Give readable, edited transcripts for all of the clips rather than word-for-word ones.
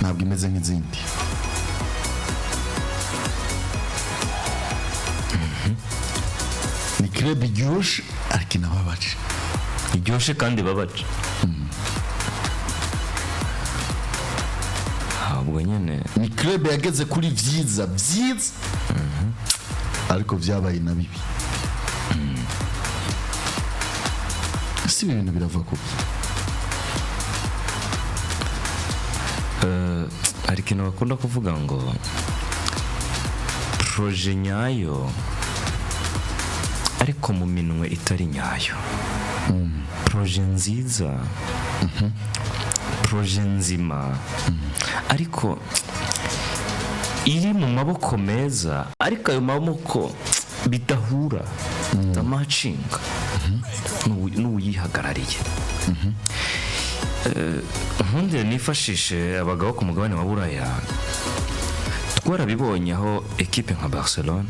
Ntabwo imeze nk'izindi. Ni club iryoshe ariko inababaje. Iryoshe kandi babaje. Ntabwo nyine. Ni club yageze kuri vyiza vyiza, ariko vyabaye na bibi. Ese ibi bintu birava kuki? Hari ikintu bakunda kuvuga ngo projet nyayo ariko mu minwe itari nyayo, projet nziza, projet nzima, ariko iri mu maboko meza, ariko ayo maboko bidahura, bitamacinga n'uyihagarariye. Nkundire nifashishe abagabo ku mugabane wa Buraya. Twarabibonye aho ekipe nka Barcelone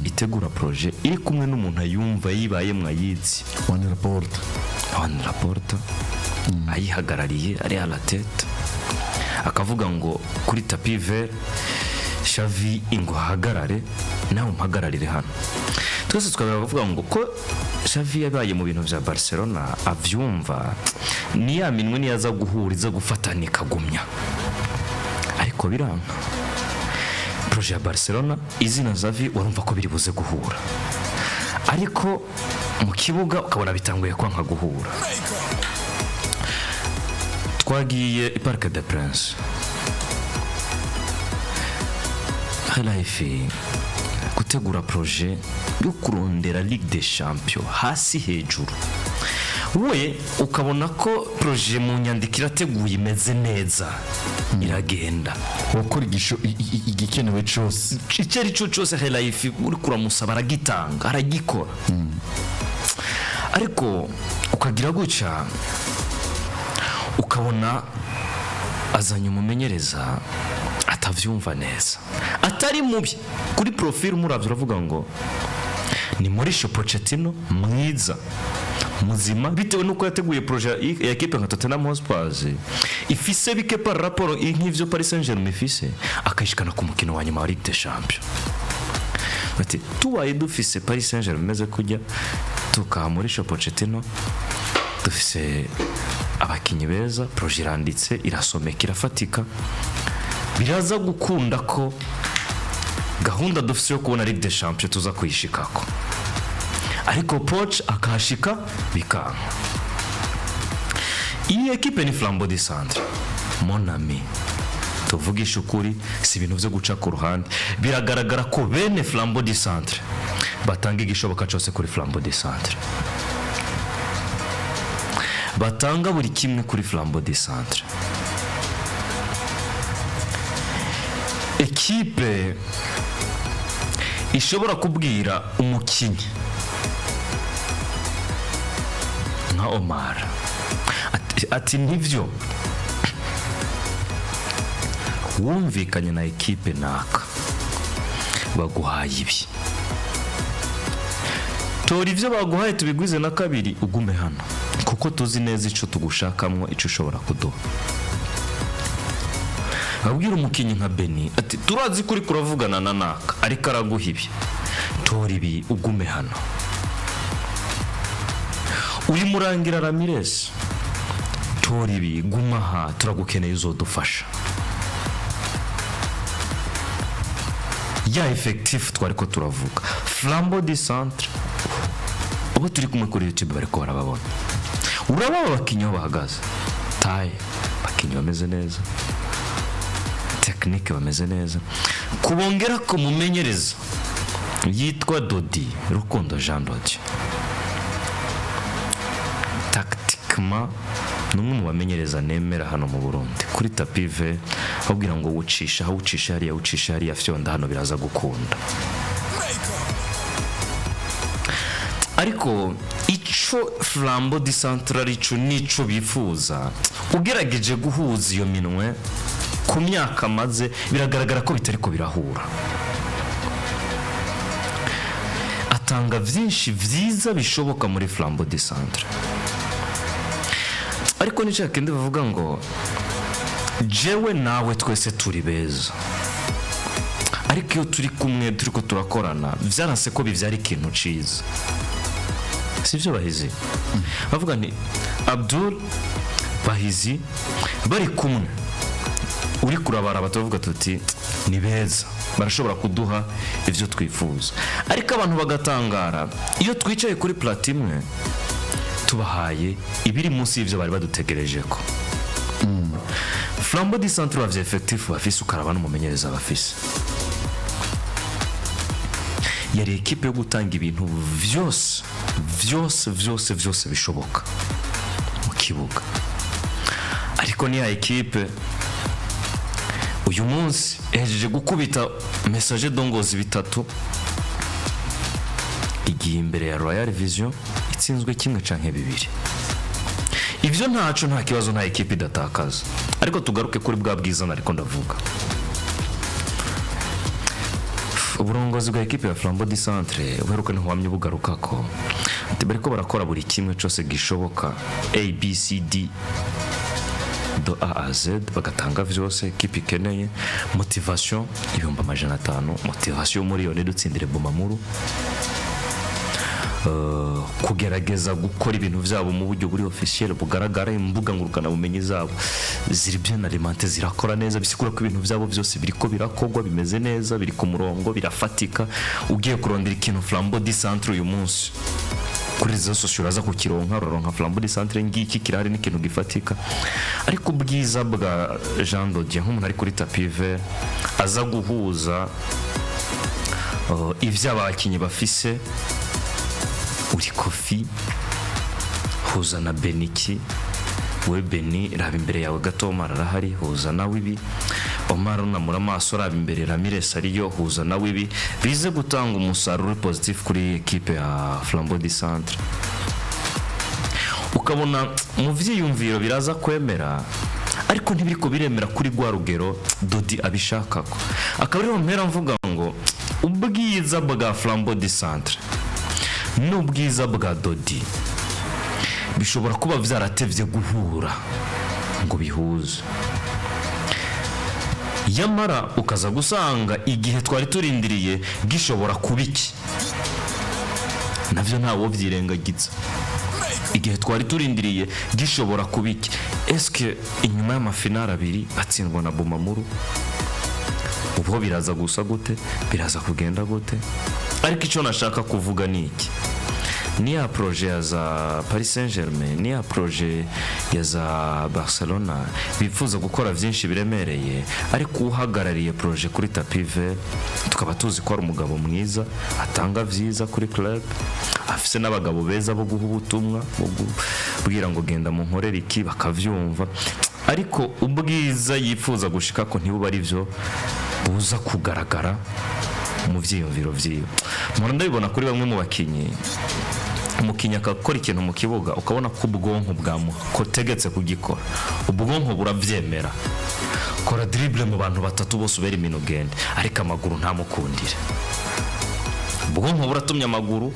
itegura projet iri kumwe n'umuntu ayumva, yibayemwo, ayizi. Juan Laporta. Juan Laporta ayihagarariye, ari à la tête, akavuga ngo kuri tapis vert, Xavi ingo ahagarare, nawe umpagararire hano. Twese tukaba bavuga ngo ko Xavi yabaye mu bintu bya Barcelona, avyumva, ni ya minwe niyaza guhura, iza gufatana ikagumya. Ariko biranga. Projet ya Barcelona, izina Xavi, warumva ko biri buze guhura, ariko mu kibuga ukabona bitanguye kwanka guhura. Twagiye i Parc des Princes, Khelaifi gutegura projet yo kurondera Ligue des Champions hasi hejuru, we ukabona ko projet mu nyandiko irateguye, imeze neza, iragenda. Wakora igikenewe cose. Icyo ari cyo cyose Khelaifi uri kuramusaba aragitanga, aragikora, ariko ukagira gutya ukabona azanye umumenyereza atavyumva neza, atari mubi kuri profil. Umuravye uravuga ngo ni Mauricio Pochettino mwiza, muzima, bitewe n'uko yateguye projet ya equipe nka Tottenham Hotspur ifise bike par rapport nk'ivyo Paris Saint-Germain ifise, akayishikana ku mukino wa nyuma wa Ligue des Champions. Bati tubaye dufise Paris Saint-Germain imeze kujya, tukaha Mauricio Pochettino, dufise abakinnyi beza, projet iranditse, irasomeka, irafatika, biraza gukunda ko gahunda dufise yo kubona Ligue des Champions tuza kuyishikako. Ariko Poch akahashika bikanka. Iyi ekipe ni Flambeau du Centre, mon ami, tuvugishe ukuri, si ibintu byo guca ku ruhande. Biragaragara ko bene Flambeau du Centre batanga igishoboka cyose kuri Flambeau du Centre, batanga buri kimwe kuri Flambeau du Centre. Ekipe ishobora kubwira umukinnyi nka Omar ati nibyo wumvikanye na ekipe naka, baguhaye ibi, tora ibyo baguhaye tubigwize na kabiri, ugume hano kuko tuzi neza icyo tugushakamo, icyo ushobora kuduha. Abwira umukinnyi nka Beni ati turazi ko uri kuravugana na naka, ariko araguha ibi, tora ibi ugume hano. Uyu Murangira Ramirez, tora ibi, guma aha, turagukeneye, uzodufasha. Ya effectif twari ko turavuga, Flambeau du Centre, ubu turi kumwe kuri YouTube bariko barababona. Urababa abakinnyi aho bahagaze, taye abakinnyi bameze neza, technique bameze neza, kubongera ko mumenyereza yitwa Dodi Rukundo Jean Dodi, tactiquement ni umwe mu bamenyereza nemera hano mu Burundi. Kuri tapis vert ababwira ngo wucisha aho, ucisha hariya, ucisha hariya, fyonda hano, biraza gukunda. Ariko ico Flambeau du Centre arico nico bifuza, ugerageje guhuza iyo minwe ku myaka amaze, biragaragara ko bitariko birahura. Atanga vyinshi vyiza bishoboka muri Flambeau du Centre, ariko ni cya kindi bavuga ngo Jewe nawe twese turi beza, ariko iyo turi kumwe, turi ko turakorana, byaranse ko bibyara ikintu ciza, sibyo Bahizi? Bavuga nti Abdul, Bahizi bari kumwe, uri kurabara, turavuga tuti ni beza, barashobora kuduha ibyo twifuza. Ariko abantu bagatangara iyo twicaye kuri plateau imwe, tubahaye ibiri munsi y'ibyo bari badutegereje. Ko Flambeau du Centre bavye effectif bafise, ukaraba n'umumenyereza bafise, yari ekipe yo gutanga ibintu vyose vyose vyose vyose bishoboka mu kibuga. Ariko ni ya ekipe uyu munsi ihejeje gukubita Messager de Ngozi 3, igiye imbere ya Royal Vision itsinzwe kimwe canke bibiri. Ibyo ntaco, nta kibazo, nta ekipe idatakaza. Ariko tugaruke kuri bwa bwiza nariko ndavuga. Uburongozi bwa ekipe ya Flambeau du Centre uheruka ntiwamye bugaruka ko ati bariko barakora buri kimwe cyose gishoboka, A B C D de A à Z, bagatanga vyose ekipe ikeneye: motivation 500,000, motivation miliyoni, dutsindire Bumamuru, kugerageza gukora ibintu byabo mu buryo buri officiel bugaragara. Imbuga ngurukanabumenyi zabo ziri bien alimentées, zirakora neza, bisigura ko ibintu byabo byose biriko birakorwa, bimeze neza, biri ku murongo, birafatika. Ugiye kurondera ikintu Flambeau du Centre uyu munsi kuri réseaux sociaux, uraza kukironka, uraronka Flambeau du Centre ngiki kirahari, n'ikintu gifatika. Ariko ubwiza bwa Jean Dodier nk'umuntu ari kuri tapis vert, aza guhuza ivyo abakinyi bafise, uri Kofi, huza na Beniki, we Beni raba imbere yawe gato, Omar arahari, huza nawe ibi, Omar unamura amaso raba imbere, Ramirez ariyo, huza nawe ibi, bize gutanga umusaruro uri positif kuri ekipe ya Flambeau du Centre. Ukabona mu vyiyumviro biraza kwemera, ariko ntibiriko biremera kuri rwa rugero Dodi abishakako. Akaba ariho mpera mvuga ngo ubwiza bwa Flambeau du Centre n'ubwiza bwa Dodi bishobora kuba vyaratevye guhura ngo bihuze. Yamara ukaza gusanga igihe twari turindiriye gishobora kuba iki, navyo ntawo vyirengagiza. Igihe twari turindiriye gishobora kuba iki? Eske inyuma y'amafinari abiri batsindwa na Bumamuru, ubwo biraza gusa gute? Biraza kugenda gute? Ariko icyo nashaka kuvuga ni iki: ni ya projet ya za Paris Saint Germain, ni ya projet ya za Barcelona, bifuza gukora byinshi biremereye, ariko uhagarariye projet kuri tapis vert tukaba tuzi ko ari umugabo mwiza, atanga vyiza kuri club, afise n'abagabo beza bo guha ubutumwa, bo kubwira ngo genda mu nkorere iki, bakavyumva. Ariko ubwiza yifuza gushika ko ntibuba ari byo buza kugaragara mu vyiyumviro vyiwe. Mpora ndabibona kuri bamwe mu bakinyi: umukinnyi akakora ikintu mu kibuga, ukabona ko ubwonko bwamukotegetse kugikora, ubwonko buravyemera, kora dribble mu bantu batatu bose, ubera imino ugende, ariko amaguru ntamukundire. Ubwonko buratumye amaguru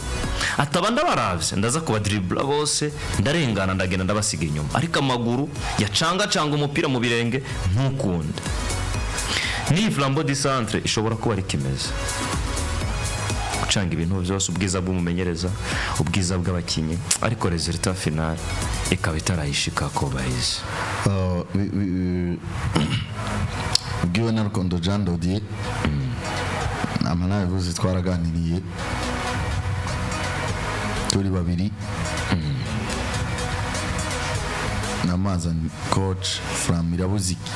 ataba ndabaravye, ndaza kubadribla bose, ndarengana, ndagenda, ndabasiga inyuma, ariko amaguru yacangacanga umupira mu birenge ntukunde. Ni Flambeau du Centre ishobora kuba ari kimeze gucanga ibintu byose, ubwiza bw'umumenyereza, ubwiza bw'abakinnyi, ariko résultat final ikaba itarayishika ko bayizi. Ubwiwe na Rukondo Jean Dodier, nama nabivuze, twaraganiriye turi babiri, namazani coach from irabuze iki?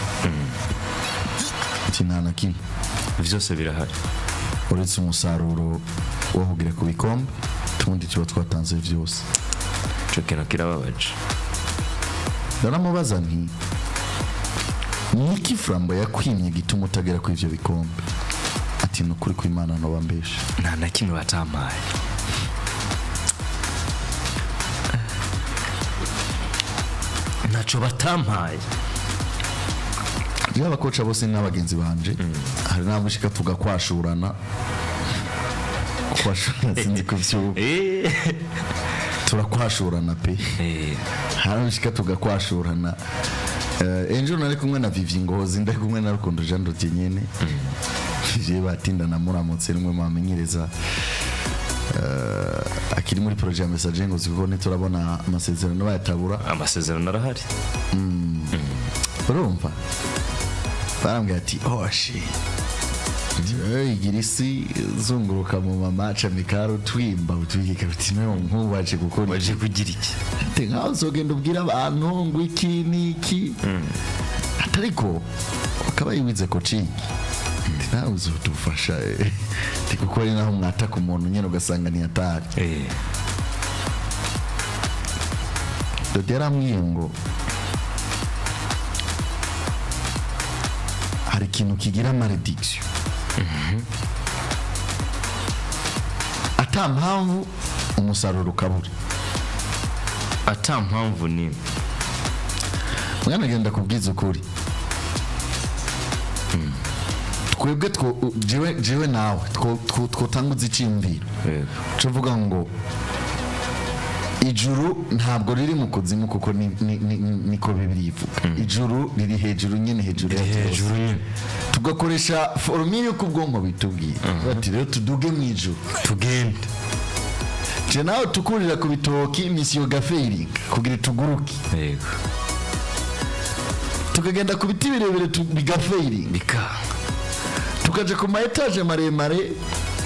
Ati nta na kimwe. Byose birahari. Uretse umusaruro wo kugera ku bikombe, tubundi tuba twatanze vyose. Ico kintu kirababaje. Ndanamubaza nti niki Flambeau yakwimye gituma utagera kuri ivyo bikombe? Ati ni ukuri kw'Imana noba mbeshe. Nta na kimwe batampaye. Ntaco batampaye. Iyo abakoca bose n'abagenzi banje, hari n'abo ushika tugakwashurana, kwashurana sinzi kuvyuka. Turakwashurana pe. Hari aho ushika tugakwashurana. Ejo nari kumwe na Vivi Ngozi, ndari kumwe na Rukundo Jean Dodier nyene. Vivi batinda namuramutse, nimwe mwamenyereza akiri muri projet ya Message Ngozi, kuko ntiturabona amasezerano bayatabura. Amasezerano arahari. Urumva barambwira ati: "Hoshi igira isi zunguruka mu ma match amical, twimba utwika." Uti: "Nawe nkubaje gukora iki?" Waje kugira iki? Ati: "Nkaho uzogenda ubwira abantu ngo iki n'iki." Atariko akaba yiwize coaching. Ati: "Nawe uzodufasha." Ati: "Kuko ari naho mwataka umuntu nyine ugasanga ntiyatari." Dodi yarambwiye ngo hari ikintu kigira malédiction, ata mpamvu umusaruro ukabura. Ata mpamvu n'imwe. Mwana, genda kubwiza ukuri, twebwe jewe nawe twotanguza iciyumviro tuvuga ngo ijuru ntabwo riri mu kuzimu, kuko niko Bibiliya ivuga, ijuru riri hejuru nyine, hejuru ya byose. Hejuru nyine. Tugakoresha formule y'uko ubwonko bitubwiye, bati: "Rero tuduge mu ijuru." Tugende. Je nawe tukurira ku bitoki, mission gafeiringa kugira tuguruke. Tukagenda ku biti birebire, bigafeiringa. Bikanga. Tukaja ku ma étage maremare.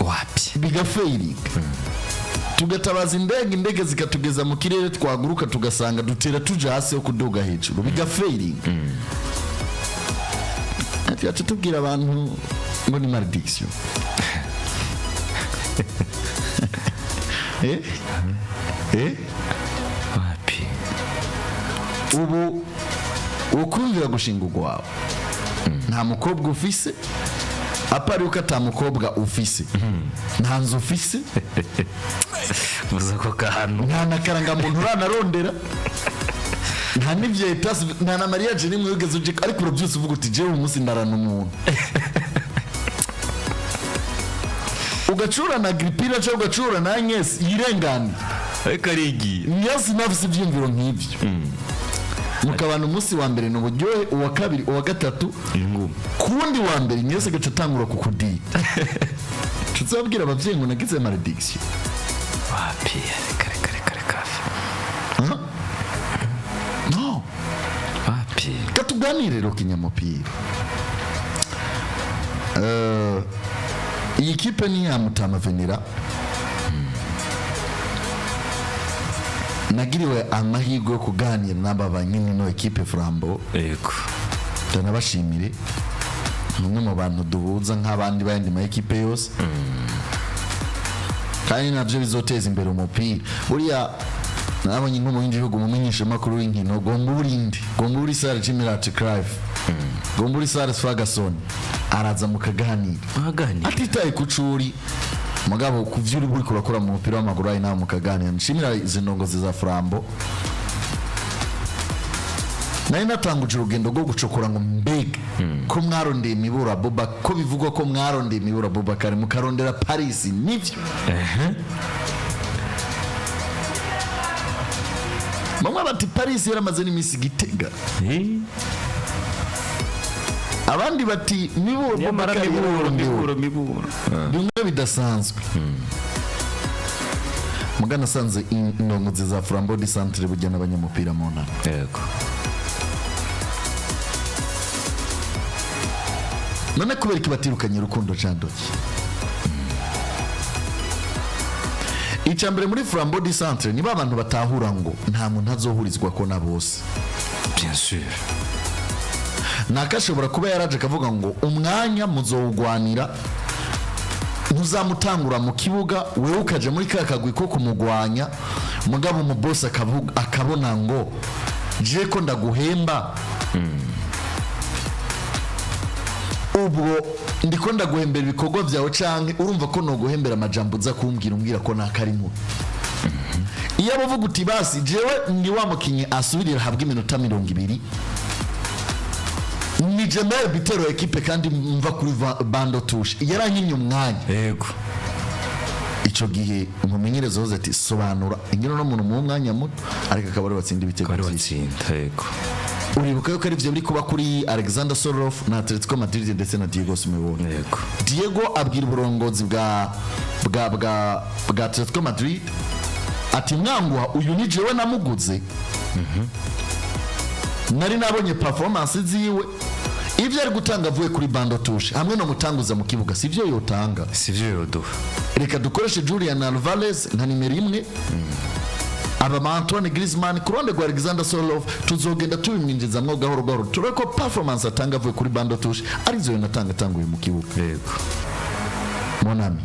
Wapi. Bigafeiringa. Tugatabaza indege, indege zikatugeza mu kirere, twaguruka tugasanga dutera tuja hasi yo kuduga hejuru, bigafeiringa. Tugaca tubwira abantu ngo ni malédiction. Eh? Eh? Wapi. Ubu ukumvira gushinga urwawe, nta mukobwa ufise, apari uko ata mukobwa ufise, nta nzu ufise. Vuza ako kantu. Nta na karangamuntu uranarondera, nta n'ivyo etasi, nta na mariage nimwe wigeze uje, ariko urabyutse uvuga uti: "Jewe uyu munsi ndarana umuntu." Ugacura na Agripina cyangwa ugacura na Agnes yirenganiye. Ariko arigiye. Mwese nafise ivyiyumviro nk'ivyo, mukabana umunsi wa mbere ni uburyohe, uwa kabiri, uwa gatatu. Inguma. Ku wundi wa mbere mwese agaca atangura kukudita, tuzabwira abavyeyi ngo nagize malédiction. Wapi, reka reka reka reka. No. Wapi. Reka tuganire rero kinyamupira. Iyi kipe ni iya Mutama Venera. Nagiriwe amahirwe yo kuganira n'aba banyine ino ekipe Flambeau. Ndanabashimire, ni umwe mu bantu duhuza nk'abandi b'ayandi ma ekipe yose, kandi nabyo bizoteza imbere umupira. Buriya nabonye nko mu bindi bihugu, mu menyeshamakuru w'inkino gomba urinde, gomba uri Sir Jim Ratcliffe, gomba uri Sir Ferguson, araza mukaganira. Mwaganira. Atitaye ku curi, mugabo ku vyo uri buriko urakora mu mupira w'amaguru, ari nawe mukaganira. Nshimira izi ndongozi za Flambeau. Nari natanguje urugendo rwo gucukura ngo mbega ko mwarondeye Mibura Boba, ko bivugwa ko mwarondeye Mibura Bobakari, mukarondera Paris, nivyo? Bamwe bati Paris yaramaze n'iminsi Gitega. Abandi bati Mibura Nyamara Bobakari Miburo. yararondewe. Miburo, Miburo. Bimwe bidasanzwe mugana asanze indongozi za Flambeau du Centre burya n'abanyamupira mu ntara. None kubera iki batirukanye Rukundo Jean Dodier? Icya mbere, muri Flambeau du Centre niba abantu batahura ngo nta muntu azohurizwa ko na bose. Bien sûr. Nakashobora kuba yaraje akavuga ngo umwanya muzowugwanira, ntuzamutangura mu kibuga, wewe ukaja muri ka kagwi ko kumugwanya. Mugabo umubosi akavuga, akabona ngo je ko ndaguhemba, ubwo ndiko ndaguhembera ibikorwa byawe, canke urumva ko noguhembera amajambo uza kumbwira, umbwira ko nakarimo. Iyo abavuga uti: "Basi jewe ndi wa mukinyi asubirira ahabwa iminota 20, nije mbaye bitero ekipe kandi mva kuri banc de touche, yarankinye umwanya." Ico gihe umumenyereza woze ati: "Sobanura ingene uno muntu muha umwanya muto, ariko akaba ari watsinda ibitego Bari byinshi." watsinda, yego. Uribuka yuko ari byo biri kuba kuri Alexander Sorloth na Atletico Madrid ndetse na Diego Simeone. Diego abwira uburongozi bwa Atletico Madrid ati: "Mwanguha, uyu ni jewe namuguze, nari nabonye performance ziwe, ibyo ari gutanga avuye kuri banc de touche hamwe no mutanguza mu kibuga sivyo yotanga." Sivyo yoduha. Reka dukoreshe Julian Alvarez nka nimero 1, aba ba Antoine Griezmann. Ku ruhande rwa Alexander Sorloth tuzogenda tubimwinjizamwo gahoro gahoro, turebe ko performance atanga avuye kuri banc de touche arizo yonatanga atanguye mu kibuga. Mon ami,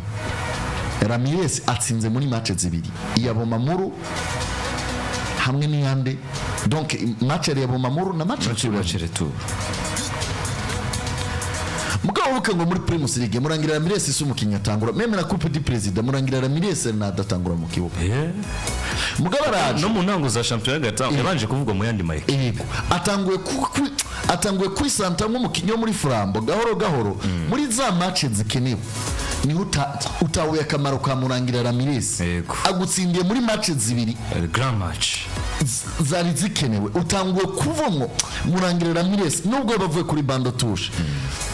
Ramirez atsinze muri match zibiri, iya Bumamuru hamwe n'iyande, donc match ya Bumamuru na match Match match retour. Mugabo buke ngo muri Primus League Murangira Ramirez si umukinnyi atangura, même na Coupe du Président Murangira Ramirez nadatangura mu kibuga. Mugabo araje. No mu ntango za shampiyona gatanu yabanje kuvugwa mu yandi ma équipe. Yego, atanguye kwisanta nk'umukinnyi wo muri Flambeau gahoro gahoro. Muri za match zikenewe niho utahuye akamaro ka Murangira Ramirez. Agutsindiye muri match zibiri Grand match. zari zikenewe. Utanguye kuvamwo Murangira Ramirez nubwo bavuye kuri banc de touche,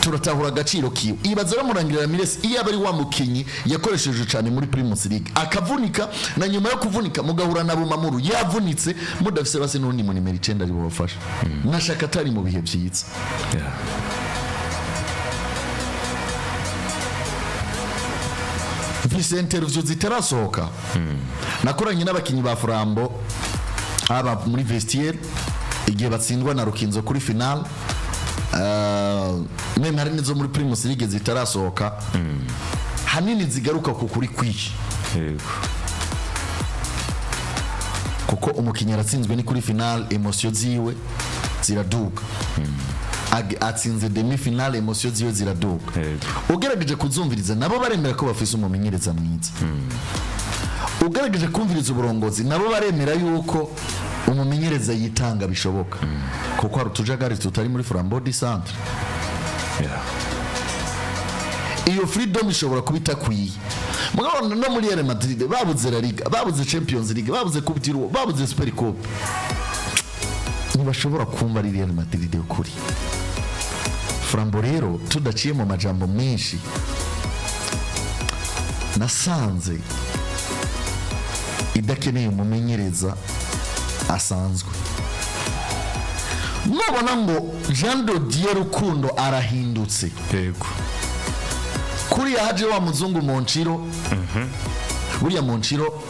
turatahura agaciro kiwe. Ibaza rero Murangira Ramirez iyo aba ari wa mukinyi yakoresheje cyane muri Primus League akavunika, na nyuma yo kuvunika mugahura na Bumamuru yavunitse, mudafise base n'undi mu nimero 9 ari bubafasha, nashaka atari mu bihe byiza. Mfise interview zitarasohoka nakoranye n'abakinyi ba Flambeau, haba muri vestiaire igihe batsindwa na Rukinzo kuri final, même hari n'izo muri Primus League zitarasohoka, hanini zigaruka ku kuri kwiki, kuko umukinnyi aratsinzwe ni kuri final, émotion ziwe ziraduga. Atsinze demi finale, émotion ziwe ziraduga. Ugerageje kuzumviriza, nabo baremera ko bafise umumenyereza mwiza. Ugerageje kumviriza uburongozi, nabo baremera yuko umumenyereza yitanga bishoboka, kuko hari utujagari tutari muri Flambeau du Centre. Iyo freedom ishobora kuba itakwiye. Mugabo no muri Real Madrid babuze La Liga, babuze Champions League, babuze Coupe du Roi, babuze Super Coupe, ntibashobora kumva ari Real Madrid y'ukuri. Flambeau rero, tudaciye mu majambo menshi, nasanze idakeneye umumenyereza asanzwe. Nubona ngo Jean de Dieu Rukundo arahindutse, kuriya haje wa muzungu Monchiro. Buriya Monchiro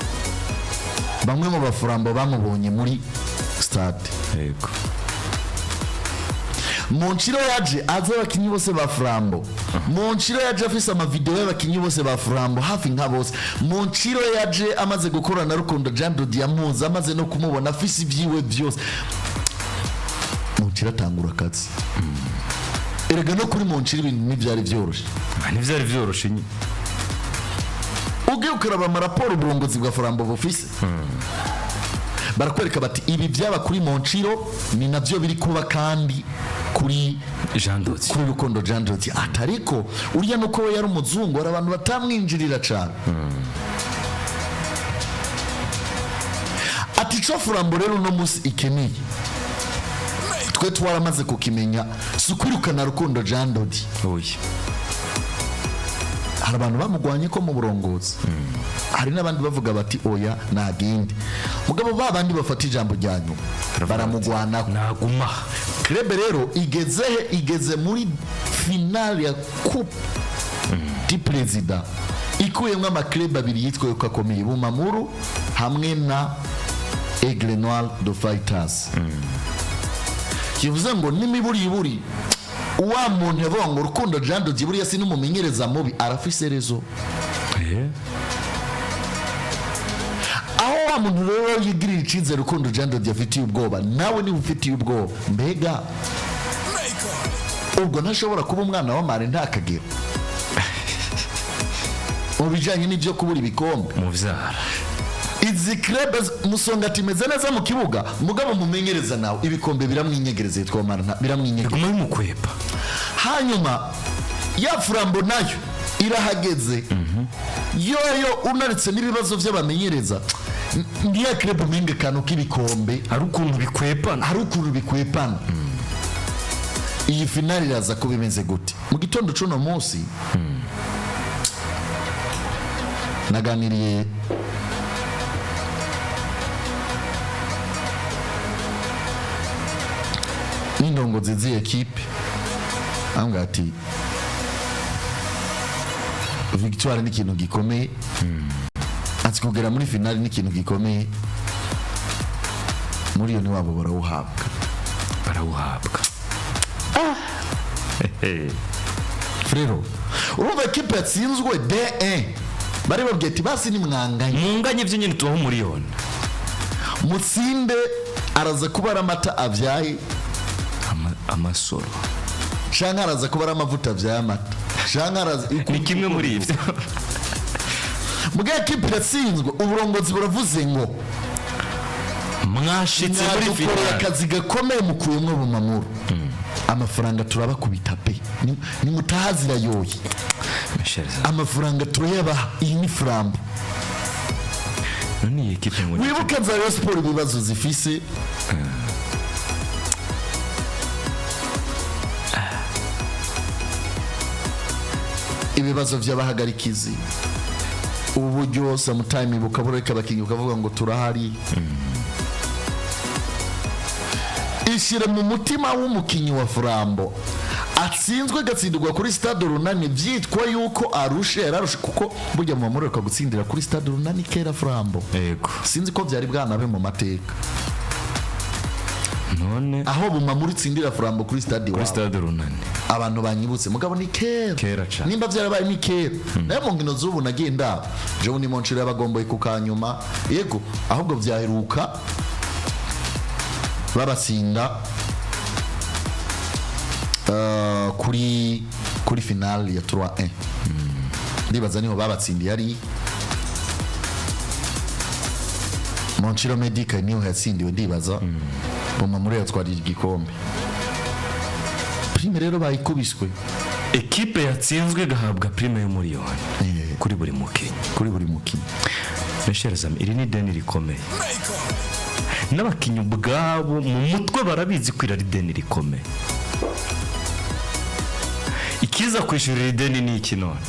bamwe mu bafurambo bamubonye muri stade. Monchiro yaje azi abakinyi bose ba Flambeau. Monchiro yaje afise amavideo y'abakinyi bose ba Flambeau, hafi nka bose. Monchiro yaje amaze gukorana na Rukundo Jean de Dieu, amuzi, amaze no kumubona, afise ibyiwe byose. Monchiro atangura akazi. Erega no kuri Monchiro ibintu ntibyari byoroshe. Ntibyari byoroshe nyine. Ugiye ukaraba amaraporo uburongozi bwa Flambeau bufise, barakwereka bati ibi byaba kuri Monchiro ni nabyo biri kuba kandi kuri Jean Dodi. Kuri Rukundo Jean Dodi. Atariko uriya nuko we yari umuzungu, hari abantu batamwinjirira cyane. Ati ico Flambeau rero uno munsi ikeneye, twe twaramaze kukimenya, si ukwirukana Rukundo Jean Dodi. Oya. Hari abantu bamugwanye ko mu burongozi, hari n'abandi bavuga bati oya nagende. Mugabo ba bandi bafata ijambo rya nyuma baramugwanako. Naguma. Club rero igeze he? Igeze muri finale ya Coupe du Président, ikuyemo amaclub abiri yitwa yuko akomeye, Bumamuru hamwe na Aigle Noir de Fighters. Kivuze ngo n'imiburiburi wa muntu yavuga ngo Rukundo Jean de Dieu buriya si n'umumenyereza mubi, arafise raison. Aho wa muntu rero yigirira icyizere Rukundo Jean de Dieu afitiye ubwoba, nawe niba ufitiye ubwoba, mbega ubwo ntashobora kuba umwana w'amare nta kagero mu bijyanye n'ibyo kubura ibikombe? Mubyara. Izi club Musonga imeze neza mu kibuga, mugabo mumenyereza nawe ibikombe biramwinyegereza, yitwa Omar, biramwinyegereza. Biguma bimukwepa. Hanyuma ya Flambeau nayo irahageze yoyo, unaretse n'ibibazo by'abamenyereza. Ngiya club umenga akantu k'ibikombe Hari ukuntu bikwepana. Hari ukuntu bikwepana. Iyi finale iraza kuba imeze gute? Mu gitondo c'uno munsi naganiriye n'indongozi z'iyi ekipe, ambwira ati victoire ni ikintu gikomeye, ati kugera muri finale ni ikintu gikomeye, miliyoni wabo barawuhabwa. Barawuhabwa. Frero, urumva ekipe yatsinzwe D1, bari babwiye ati basi nimwanganye, munganye ibyo nyine tubaho miliyoni, mutsinde araza kuba ari amata abyaye amasoro, canke araza kuba ari amavuta abyaye amata, canke araza Ni kimwe muri ibyo. Muga ekipe iratsinzwe, uburongozi buravuze ngo mwashitse muri mwadukoreye finale, akazi gakomeye, mukuyemwo Bumamuru, amafaranga turabakubita pe. Nimutahazirayoye. Michel Zara. Amafaranga turayabaha, iyi ni Flambeau. None iyi ekipe ngo ni Wibuke za Rayon Sport ibibazo zifise. Ibibazo by'abahagarikizi, uburyo sometime bukabureka abakinnyi ukavuga ngo turahari. Ishyire mu mutima w'umukinnyi wa Flambeau atsinzwe, agatsindirwa kuri Stade Urunani, byitwa yuko arushe, yararushe, kuko burya mu bamureka gutsindira kuri Stade Urunani kera Flambeau, Yego. Sinzi ko byari bwanabe mu mateka. None aho Bumamuru itsindira Flambeau kuri stade kuri iwabo. Stade Runani. Abantu banyibutse, mugabo ni kera. Kera cane. Nimba byarabaye ni kera. Nayo mu nkino z'ubu nagiye ndaba jewe ni mu nshuro y'abagomboye ku kanyuma, yego, ahubwo byaheruka babatsinda kuri finale ya 3-1. Ndibaza niho babatsindiye, ari Monchiro Medica niho yatsindiwe. Ndibaza Bumamuru yatwariye igikombe. Prime rero bayikubiswe. Ekipe yatsinzwe igahabwa prime y'umuriyoni kuri buri mukinnyi. Kuri buri mukinnyi. Michel Zami, iri ni ideni rikomeye, n'abakinnyi ubwabo mu mutwe barabizi ko iri ari ideni rikomeye. Ikiza kwishyurira ideni ni iki? None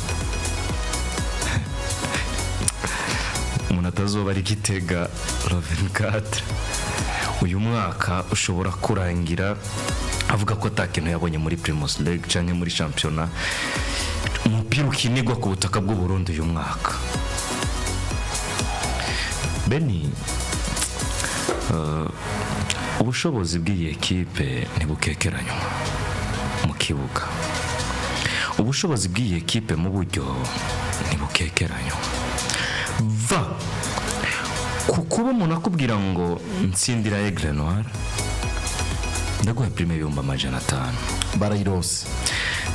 umuntu atazuba ari Gitega 24 uyu mwaka ushobora kurangira avuga ko ata kintu yabonye muri Primus League cyangwa muri shampiyona, umupira ukinirwa ku butaka bw'u Burundi uyu mwaka. Beni, ubushobozi bw'iyi ekipe ntibukekeranywa mu kibuga, ubushobozi bw'iyi ekipe mu buryo ntibukekeranywa. Va ku kuba umuntu akubwira ngo ntsindira Aigle Noir ndaguha prime 500,000, Barayirose.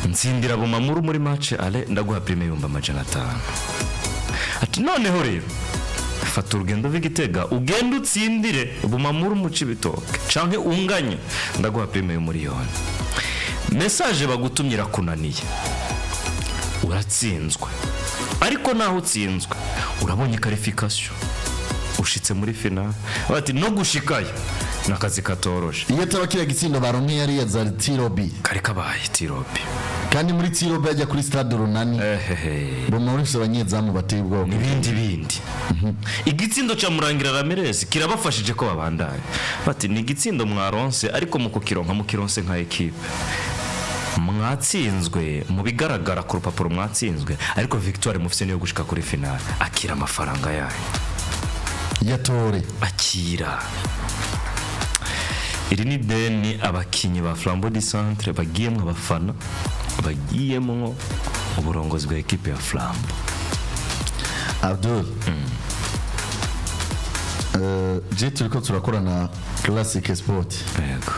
Ntsindira Bumamuru muri match aller ndaguha prime 500,000. Ati noneho rero fata urugendo uve Gitega ugende utsindire Bumamuru mu Cibitoke canke unganye ndaguha prime y'umuriyoni. Message bagutumye irakunaniye, uratsinzwe, ariko naho utsinzwe urabonye qualification, ushitse muri finale. Bati no gushikayo ni akazi katoroshe. Iyo ataba kiriya gitsindo baronke yari ya za tirobi, Kari kabaye tirobi. Kandi muri tirobi ajya kuri Stade Urunani, Ehehe. Bumamuru ifise abanyezamu bateye ubwoba. N'ibindi bindi. Igitsindo cya Murangira Ramirez kirabafashije ko babandanya. Bati ni igitsindo mwaronse, ariko mu kukironka mukironse nka ekipe. Mwatsinzwe mu bigaragara ku rupapuro mwatsinzwe, ariko victoire mufise niyo gushika kuri finale. Akira amafaranga yanyu. Yatore. Akira. Iri ni deni abakinyi ba Flambeau du Centre bagiyemwo, abafana bagiyemwo, uburongozi bwa ekipe ya Flambeau. Abdul, je turiko turakorana Classic Sport. Yego.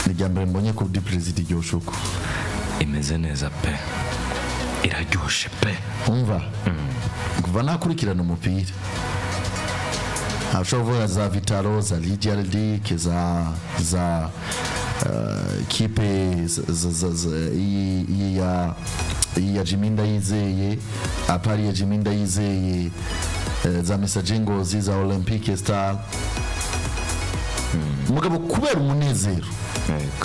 Ni irya mbere mbonye Coupe du Président iryoshe uko. Imeze neza pe, iraryoshe pe. Umva, kuva nakurikirana umupira, ashobora kuvuga za Vital'O, za Lydia Ludic, za Ekipe iyi ya Jimmy Ndayizeye, à part ya Jimmy Ndayizeye, za Messager Ngozi, za Olympique Star, mugabo kubera umunezero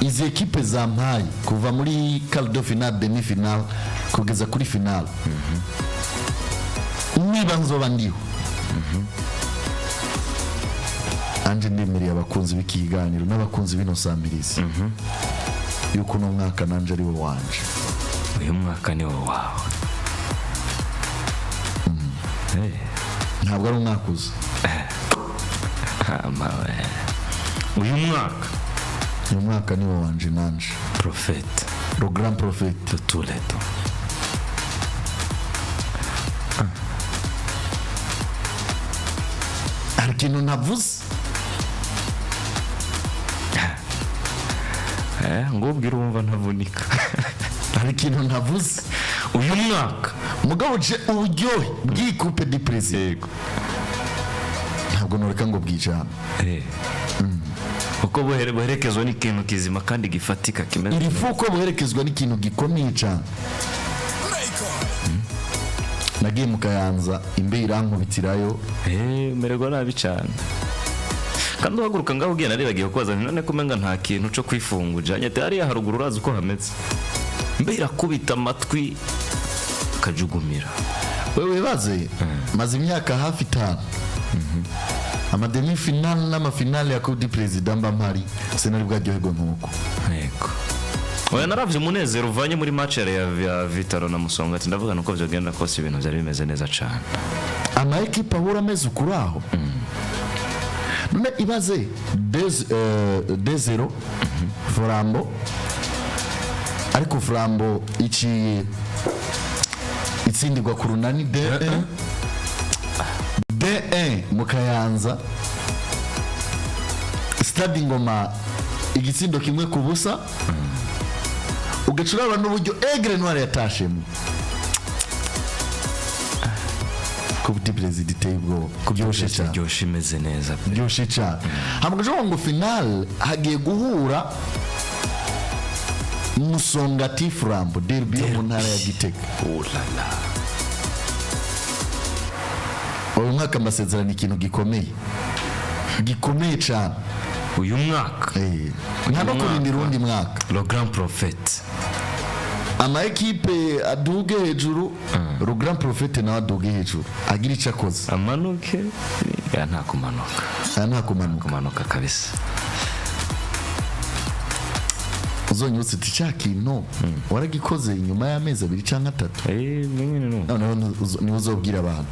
izi ekipe zampaye kuva muri quart de finale, demi finale kugeza kuri finale, niba nzoba ndiho anje, ndemereye abakunzi b'ikiganiro n'abakunzi b'ino samirizi yuko uno mwaka nanje ari wo wanje. Uyu mwaka ni wo wawe. Ntabwo ari umwaka uza. Amawe. Uyu mwaka. Uyu mwaka ni wo wanje nanje. Prophète Le grand prophète de tous les temps. Hari ikintu ntavuze. Ngo ubwire wumva ntavunika. Hari ikintu ntavuze. Uyu mwaka. Mugabo je uburyohe bw'iyi Coupe du Président ntabwo noreka ngo bwijana. Uko buherekezwa n'ikintu kizima kandi gifatika kimeze. Iri fuko buherekezwa n'ikintu gikomeye cyane. Nagiye mu Kayanza, imbeho irankubitirayo. Mererwa nabi cyane kandi uhaguruka ngaho ugenda naribagiwe kubaza nti: "None ko umenga nta kintu cyo kwifunga ujanye?" Ati: "Hariya haruguru urazi uko hameze, mbe irakubita amatwi akajugumira." Wewe wibaze, maze imyaka hafi 5 ama demi finale n'ama finale ya Coupe du Président mba mpari, sinari bwaryoherwe nk'uko. Yego, oya, naravye umunezero uvanye muri match ya Vital'O na Musonga, ati ndavuga nuko vyogenda kose ibintu byari bimeze neza cane. Ama ekipe ahura ameze ukuri aho. None ibaze 2-0 Flambeau, ariko Flambeau iciye itsindirwa ku Runani D1 D1 mu Kayanza, Stade Ngoma, igitsindo 1-0. Ugaca uraba n'uburyo Aigle Noir yatashemo. Coupe du Président iteye ubwoba, kubyoshe cyane. Ryoshe, imeze neza pe. Byoshe cyane. Hama ugaca ngo finale hagiye guhura Musongati Flambeau, derby yo mu ntara ya Gitega. Oh la la. Uyu mwaka amasezerano ikintu gikomeye, gikomeye cyane. Uyu mwaka. Nta no kurindira uwundi mwaka. Le grand prophète. Ama ekipe aduge hejuru, le grand prophète nawe aduge hejuru agira icyo akoze. Amanuke ya nta kumanuka. Aya nta kumanuka. Kumanuka kabisa. Uzonyutse uti: "Cya kintu waragikoze inyuma y'amezi 2 cyangwa 3." Nyine no. Noneho niwe uzobwira abantu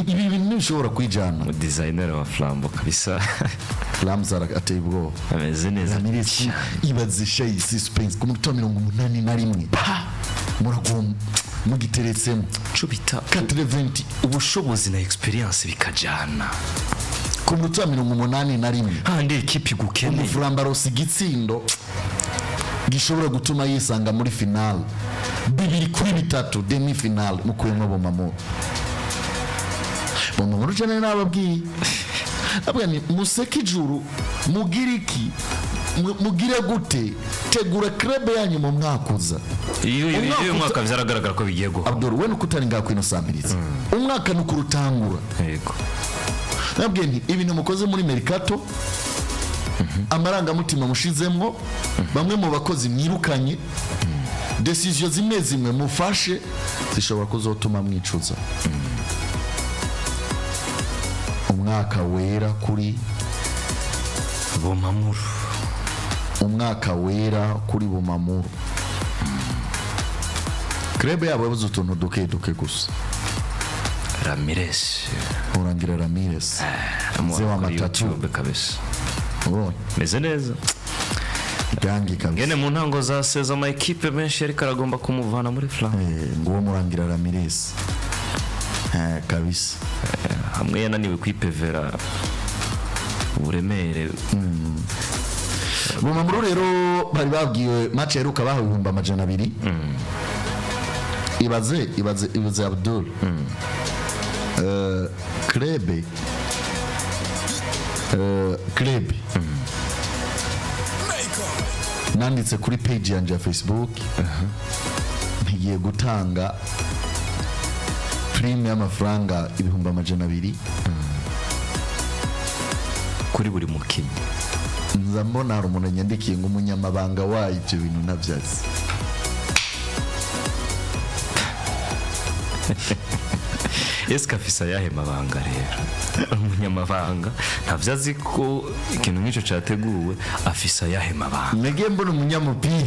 ibi bintu ntibishobora kwijana. Mu designer wa Flambeau kabisa. Ramzara ateye ubwoba. Ameze neza. Ramirez, ibaze shayi suspense ku munota wa 81 muragomba mugiteretsemo. Cubita 80. Ubushobozi na experience bikajana. Ku munota wa 81 handi ekipi igukeneye. Umuflambarosi igitsindo gishobora gutuma yisanga muri finale, 2-3, demi finale mukuyemo Bumamuru. Bumamuru cyane nababwiye, abwa ni museke ijuru, mugire iki, mugire gute, tegura club yanyu mu mwaka uza. Iyo Umwaka iyo mwaka vyaragaragara ko bigiye guhoma. Abdul, we nuko utari ngaho kwino samiriza, umwaka ni ukurutangura. Nabwiye nti ibintu mukoze muri mercato, amarangamutima mushizemwo, bamwe mu bakozi mwirukanye, décision zimwe zimwe mufashe zishobora kuzotuma mwicuza. Umwaka wera kuri Bumamuru. Umwaka wera kuri Bumamuru. Club yabo yabuze utuntu duke duke gusa. Ramirez. Urangira Ramirez, mzee wa Kuri matatu. YouTube kabisa. Ubonye? Meze neza. Gangi kabisa. Ngene mu ntango za saison ama ekipe menshi yariko aragomba kumuvana muri Flambeau. Nguwo Murangira Ramirez, kabisa. Hamwe yananiwe kwipevera uburemere. Bumamuru rero bari babwiwe match yaheruka bahawe 200,000. Ibaze, ibaze, ibaze Abdul, club Nanditse kuri page yanje ya Facebook, ntigiye gutanga prime y'amafaranga 200,000 kuri buri mukinnyi. Nza mbona hari umuntu yandikiye ngo umunyamabanga wayo ibyo bintu ntabyazi. Ese afise ayahe mabanga rero? Umunyamabanga ntavyo azi ko ikintu nk'ico categuwe, afise ayahe mabanga? Nagiye mbona umunyamupira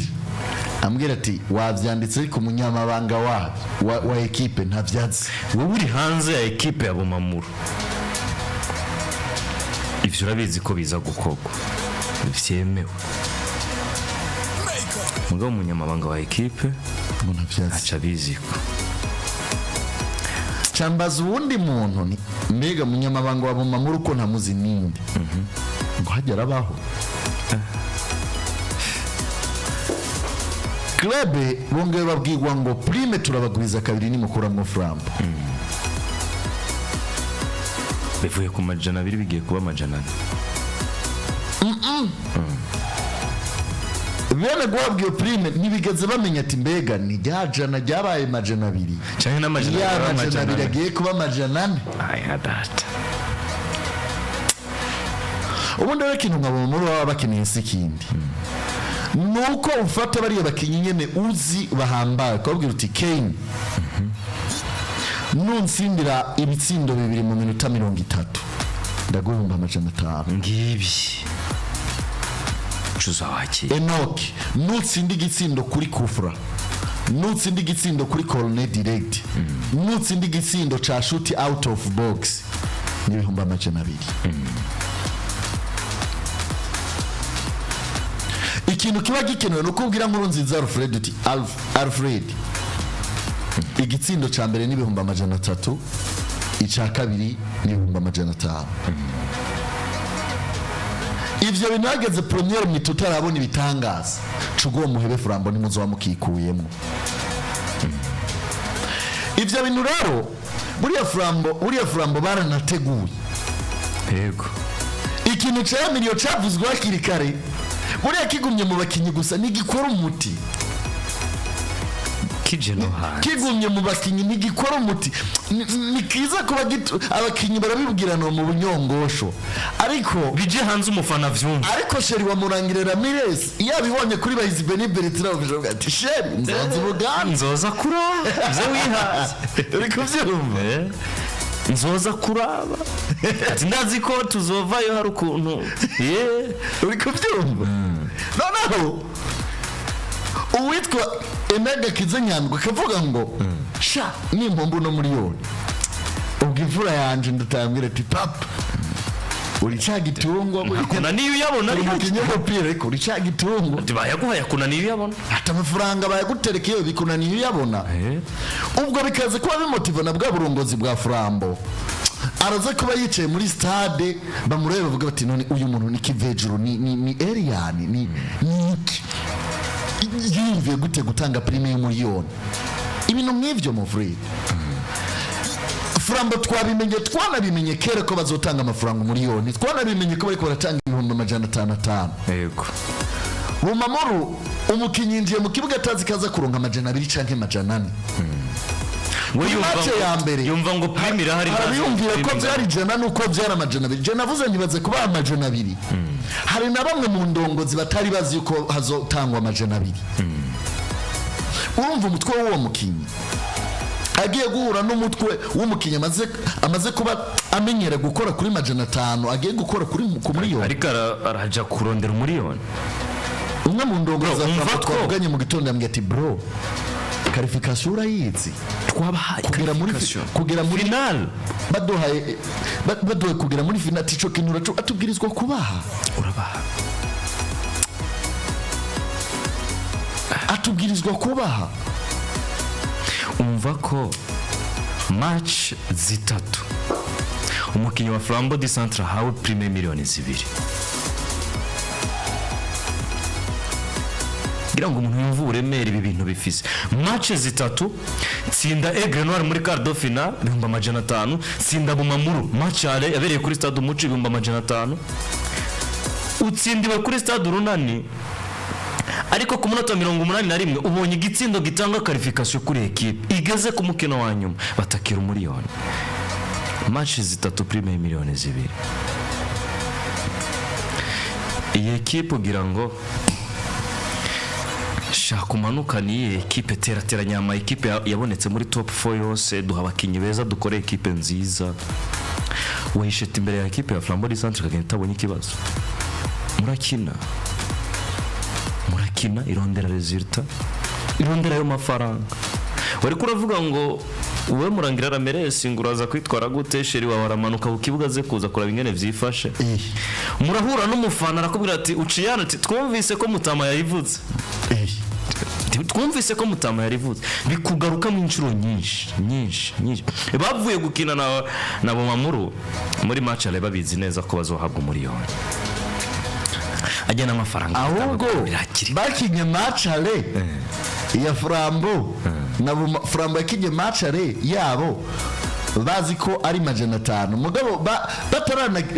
ambwira ati wabyanditse, ariko umunyamabanga wa ekipe ntabyazi. Wowe uri hanze ya ekipe ya Bumamuru, ivyo urabizi ko biza gukorwa, vyemewe, mugabo umunyamabanga wa ekipe ngo ntabyazi, aca abiziko. Cambaza uwundi muntu ni mbega munyamabanga wa Bumamuru ko ntamuzi ninde, ngo hajya arabaho club. Bongeye babwirwa ngo prime turabagwiza kabiri nimukuramwo Flambo. Bivuye ku 200 bigiye kuba 400. Bene guhabwa iyo prime ntibigeze bamenya ati mbega ni rya jana ryabaye 200 canke n'amajana ya abiri 200 400 agiye kuba 400. Aya data. Ubundi rero ikintu nka Bumamuru baba bakeneye si ikindi, ni uko ufata bariya bakinnyi nyene uzi bahambaye, ukababwira uti Kane, nunsindira ibitsindo bibiri mu minota 30, ndaguhumba 500. Ngibi cuza wakira. Enoch, nutsinda igitsindo kuri kufra, nutsinda igitsindo kuri corner direct, nutsinda igitsindo ca shoot out of box, n'ibihumbi 200. Ikintu kiba gikenewe ni ukubwira nkuru nziza Alfred uti Alfred, igitsindo ca mbere n'ibihumbi 300, ica kabiri n'ibihumbi 500. Ivyo bintu hageze première mi tutarabona ibitangaza, cugo muhebe Flambo ntimuzoba mukikuyemo ivyo bintu. Rero buriya Flambo baranateguye. Ikintu ca miliyo cavuzwe hakiri kare, buriya kigumye mu bakinyi gusa ntigikora umuti. Kije no hanze. Kigumye mu bakinyi ntigikora umuti. Ni kiza kuba abakinyi barabibwirana mu bunyongosho, ariko bije hanze umufana vyumva. Ariko chéri wa Murangire Ramirez iyo abibonye kuri Bahizi Beni Bertrand, avuga ati chéri, nzonze ubuganda. Nzoza kuraba ivyo wihaye. Uri kubyumva? Nzoza kuraba, ati ndazi ko tuzovayo hari ukuntu ye. Uri kubyumva? Noneho uwitwa Emega Kize Nyandwi akavuga ngo sha, nimpombo no miliyoni, ubwo imfura yanje ndatambwira ati papa, uri cya gitungwa. Kunaniye uyabona. Uri umukinnyi w'umupira, ariko uri cya gitungwa. Ati bayaguhaye kunaniye uyabona. Ati amafaranga bayagutereka iyo bikunaniye uyabona. Ubwo bikaza kuba bimotiva na bwa burongozi bwa Flambo, araza kuba yicaye muri stade, bamurebe bavuga bati none uyu muntu ni kivejuru, ni alien, ni iki? Yiyumviye gute gutanga prime y'umuriyoni? Ibintu nk'ivyo muvure Flambo twabimenye, twanabimenye kera ko bazotanga amafaranga umuriyoni, twanabimenye ko bariko baratanga ibihumbi 500 atanu. Bumamuru umukinnyi yinjiye mu kibuga atazi kaza kuronka 200 canke 400. We yumva Match ya mbere. Yumva ngo prime irahari. Arabiyumvira ko byari 100 nuko byari 200. Je navuze ntibaze kuba 200. Hari na bamwe mu ndongozi batari bazi yuko hazotangwa 200. Urumva umutwe w'uwo mukinnyi agiye guhura n'umutwe w'umukinnyi amaze kuba amenyera gukora kuri 500, agiye gukora kuri ku miliyoni. Ariko araja kurondera umuriyoni. Umwe mu ndongozi za Bro, umva Flambo twavuganye mu gitondo yambwiye ati bro, qualification urayizi. Twabahaye Kugera muri kugera muri final. Baduhaye kugera muri final, ati ico kintu atubwirizwa kubaha. Urabaha. Atubwirizwa kubaha. Umva ko match zitatu umukinnyi wa Flambeau du Centre ahawe prime 2 miliyoni, kugira ngo umuntu yumve uburemere ibi bintu bifise. Match zitatu, tsinda Aigle Noir muri quart de finale, 500,000; tsinda Bumamuru match aller yabereye kuri stade Umuco, 500,000; utsindiwe kuri stade Urunani. Ariko ku munota wa 81 ubonye igitsindo gitanga qualification kuri ekipe igeze ku mukino wa nyuma, batakira umuriyoni. Match zitatu, prime ya miliyoni 2. Iyi ekipe ugira ngo shaka umanukane iyi ekipe, terateranya ama ekipe yabonetse muri top 4 yose, duha abakinnyi beza, dukore ekipe nziza. Wayisheta imbere ya ekipe ya Flambeau du Centre ikagenda itabonye ikibazo. Murakina, murakina, irondera résultat, irondera ayo mafaranga. Wari kuravuga ngo wowe Murangira Ramirez ngo uraza kwitwara gute? Chéri wawe aramanuka ku kibuga aze kuza kuraba ingene vyifashe. Murahura n'umufana, arakubwira ati uciyana, ati twumvise ko Mutama yayivuze. Twumvise ko Mutama yarivuze. Bikugarukamo inshuro nyinshi nyinshi nyinshi. Bavuye gukina na Bumamuru muri match aller, babizi neza ko bazohabwa umuriyoni ajya n'amafaranga. Ahubwo birakiri. Bakinye match aller ya Flambeau na Flambeau yakinye match aller yabo bazi ko ari 500, mugabo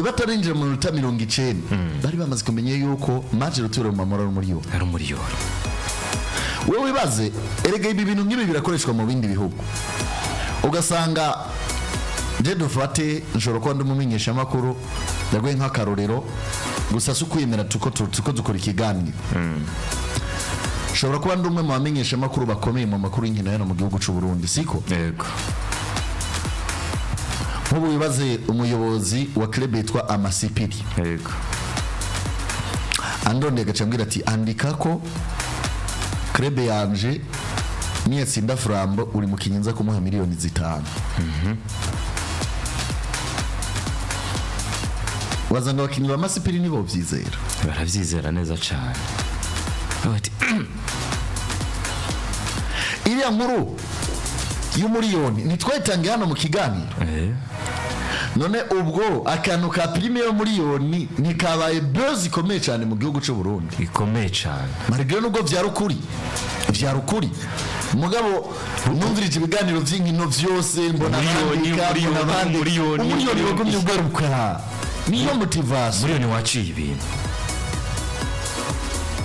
batarinjira mu minota 90 bari bamaze kumenya yuko match retour mu mamoro ari umuriyoni. Ari umuriyoni. Wowe wibaze, erega ibi bintu nk'ibi birakoreshwa mu bindi bihugu. Ugasanga je dufate nshobora kuba ndi umumenyeshamakuru, ndaguhe nk'akarorero gusa, si ukwiyemera, tuko dukora ikiganiro. Nshobora kuba ndi umwe mu bamenyeshamakuru bakomeye mu makuru y'inkino hano mu gihugu cy'u Burundi, siko? Yego. Nk'ubu wibaze umuyobozi wa club yitwa Amasipiri andondeye, agaca ambwira ati andika ko club yanje niyatsinda Flambeau, uri mukinyi nza kumuha miliyoni 5. Wazanga abakinnyi ba Masipiri nibo byizera. Barabyizera neza cyane. Bati, Iriya nkuru y'umuriyoni ntitwayitangiye hano mu kiganiro? Eh. None ubwo akantu ka prime yo miliyoni ntikabaye buzz ikomeye cyane mu gihugu cy'u Burundi? Ikomeye cyane. Malgré nubwo vyari ukuri, vyari ukuri, mugabo numvirije ibiganiro vy'inkino vyose, mbona Miliyoni, bandika, mbona miliyoni, bandika. miliyoni, Umuriyoni miliyoni. wagumye ugaruka, niyo motivation. Miliyoni waciye ibintu.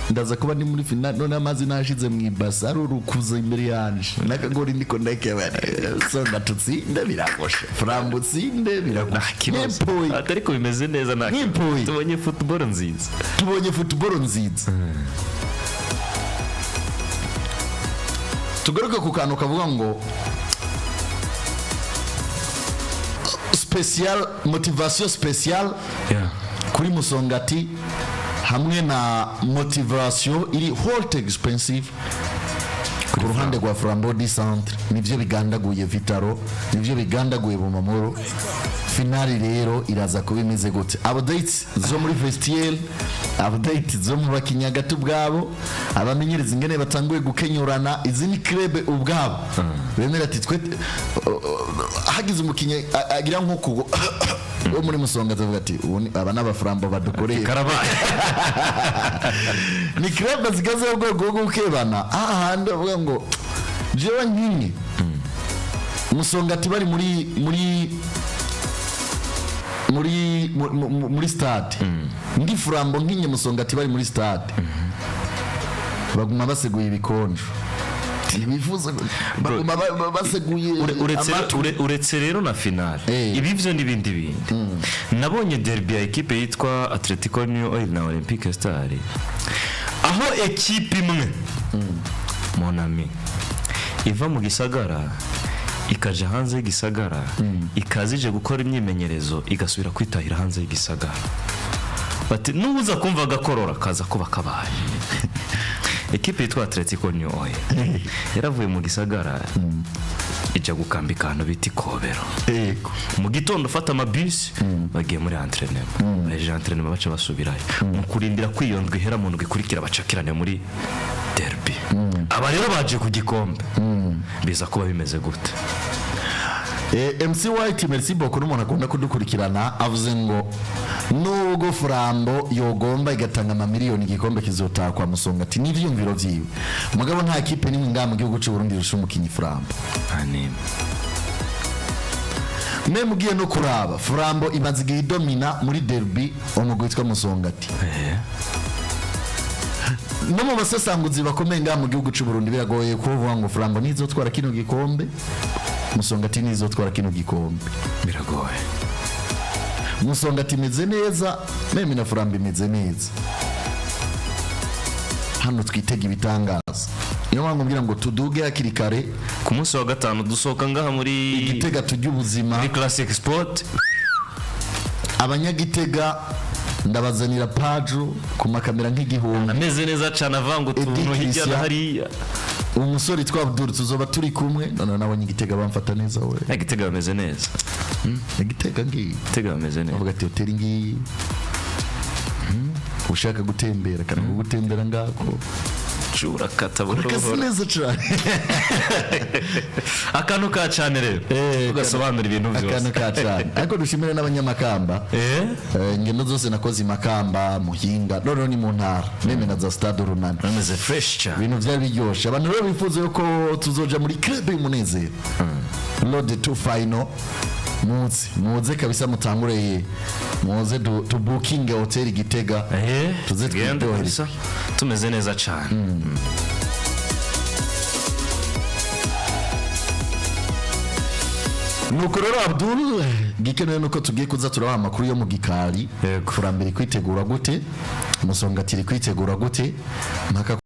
Ndaza kuba ndi muri finale, none amazi nashize mu ibasi arurukuza imbere yanje n'akagori, ndiko ndakeba songa, tutsinde biragoshe, Flambeau utsinde biragoshe. Kibazo. N'impuyi. Ariko bimeze neza, nta kibazo. N'impuyi. Tubonye football nziza. Tubonye football nziza. Tugaruke ku kantu kavuga ngo special motivation, special kuri Musongati hamwe na motivation iri haute expensive ku ruhande rwa Flambeau du Centre. Nivyo bigandaguye Vitaro, nivyo bigandaguye Bumamuro. Finale rero iraza kuba imeze gute? Updates zo muri vestiaire, updates zo mu bakinnyi hagati ubwabo, abamenyereza ingene batanguye gukenyorana. Izi ni club ubwabo bemera ati twe hagize umukinnyi agira nk'uku wo muri Musonga, azavuga ati ubu aba ni abaframbo badukoreye. Karabaye. Ni club zigaze urwego rwo gukebana, hahandi bavuga ngo jewe nkinye Musongati bari muri stade, ndi Flambeau nkinye Musongati bari muri stade, baguma baseguye ibikonjo, ntibifuza, baguma baseguye Uretse amatwi. Uretse rero na finale, ibi byo n'ibindi bindi, nabonye derby ya ekipe yitwa Atletico New Oil na Olympique Star, aho ekipe imwe, mon ami, iva mu gisagara ikaja hanze y'igisagara, ikaza ije gukora imyimenyerezo, igasubira kwitahira hanze y'igisagara. Bati nuza kumva agakorora kaza kuba kabaye. Ekipe yitwa Atletico New Oil yaravuye mu gisagara ijya gukambika ahantu bita Ikobero. Mu gitondo ufata amabisi, bagiye muri entraînement, bahejeje entraînement baca basubirayo, mu kurindira ko iyo ndwi ihera, mu ndwi ikurikira bacakirane muri derby. Aba rero baje ku gikombe, biza kuba bimeze gute? MC White, merci beaucoup, n'umuntu akunda kudukurikirana, avuze ngo nubwo Flambeau yogomba igatanga amamiliyoni, igikombe kizotaha kwa Musongati. N'ivyumviro vyiwe, mugabo nta kipe nimwe ngaha mu gihugu c'u Burundi irusha umukinyi Flambeau. Nta n'imwe. Mwe mugiye no kuraba, Flambeau imaze igihe idomina muri derby umugwi witwa Musongati. No mu basesanguzi bakomeye ngaha mu gihugu cy'u Burundi, biragoye kuvuga ngo Flambeau nizotwara kino gikombe, Musongati nizotwara kino gikombe. Biragoye. Musongati imeze neza, même na Flambeau imeze neza. Hano twitega ibitangaza. Niyo mpamvu mbwira ngo tuduge hakiri kare. Ku munsi wa gatanu dusohoka ngaha muri Gitega tujye ubuzima. Muri Classic Sport. Abanyagitega ndabazanira Pajo ku makamera nk'igihumbi. Ameze neza cyane, avanga utuntu Eddy hirya Christian. no hariya. Umusore twa Abdul tuzoba turi kumwe. None nabonye Igitega bamfata neza we. Igitega bameze neza. Igitega ngiyi. Igitega bameze neza. Bavuga ati hoteli ngiyi, ushaka gutembera kana gutembera ngako. Urakata buhoro Urakaze buhoro. neza cyane. Akantu ka cyane rero ugasobanura ibintu byose. Akantu ka cyane, ariko dushimire n'abanyamakamba. Ingendo zose nakoze i Makamba, Muhinga, noneho ni mu ntara, même na za Stade Urunani. Bameze fresh cyane. Ibintu byari biryoshye. Abantu rero bifuza yuko tuzoja muri club y'umunezero, road to final, muze muze kabisa, mutangure muze tubukinge hotel Gitega. Tuze tugende twiryohere. Kabisa tumeze neza cyane. Nuko rero Abdul, gikenewe nuko tugiye kuza turabaha amakuru yo mu gikari. Yego. Kurambere kwitegura gute, Musongatiri kwitegura gute, mpaka.